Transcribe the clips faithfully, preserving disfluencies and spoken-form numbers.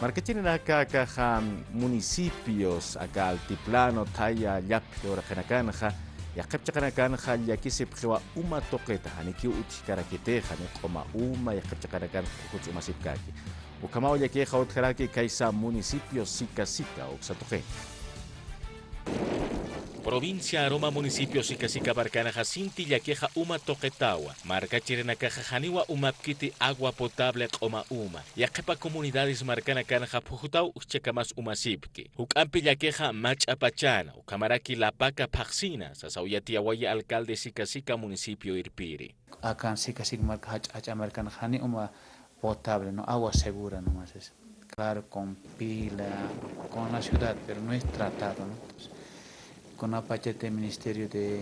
Markachirinaka akaxa municipios aka altiplano thaya llaphi uraqinakanxa, yaqhip chiqanakanxa llakisipxiwa uma tuqita, janikiw utjkarakitixa, jani q'uma uma, yaqhip chiqanakanxa phujuch umasipkaki. Ukhamaw llakixa utjaraki kaysa municipio Sica Sica uksa tuqi. Provincia Aroma, municipio Sica Sica markanaxa sinti llakixa uma tuqitawa. Markachirinakaxa janiwa umapkiti agua potable q'uma uma. Yaqhipa comunidades markanakanxa phujutaw ujchakamas umasipti. Juk'ampi llakixa mach'a pachana, ukhamaraki lapaka phaxsina, sasaw yatiyawayi alcalde Sica Sica municipio irpiri. Akan Sica Sica marka jach'a jach'a markanaxa jani uma potable, ¿no? Agua segura nomás es. Claro, con pila, con la ciudad, pero no es tratado, ¿no? Entonces, kunapachati Ministerio de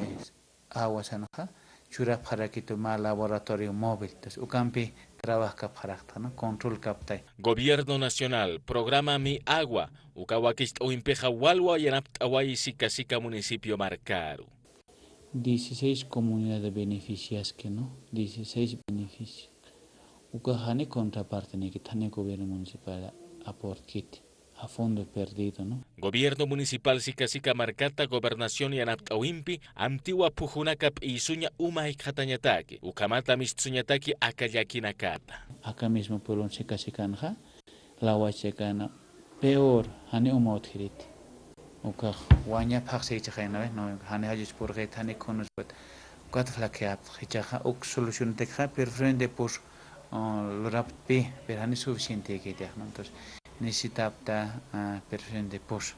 Aguas anxa churapxarakitu mä laboratorio móvil, entonces, ukampi trabajkapxarakta, ¿no? Control kaptay. Gobierno Nacional, programa Mi Agua, uka wakicht'awimpixa walwa yanapt'awayi Sica Sica municipio markaru. Dieciséis comunidades beneficiaski, ¿no? Dieciséis beneficios. Uka jani contrapartenïkiti, jani gobierno municipal aportkiti, a fondo perdido, ¿no? Gobierno municipal Sica Sica markata gobernación yanapt'awimpi, amtiwa phujunaka p'iysuña uma jikxatañataki, ukhamata mistsuñataki aka llakinakata. Aka mismo pueblon Sica Sicanxa, lawachakana peor, jani uma utjiriti. Ukax waña phaxsichixaynawi, ¿no? Jani jayuch purxit, jani kunuspat. Ukat flaqueapxi, jichhaxa uk solucionatakxa perfusión de pozo, ah, luraptpi, pero jani suficientekitixa, ¿no? Entonces, necesitapta, ah, perfusión de pozo.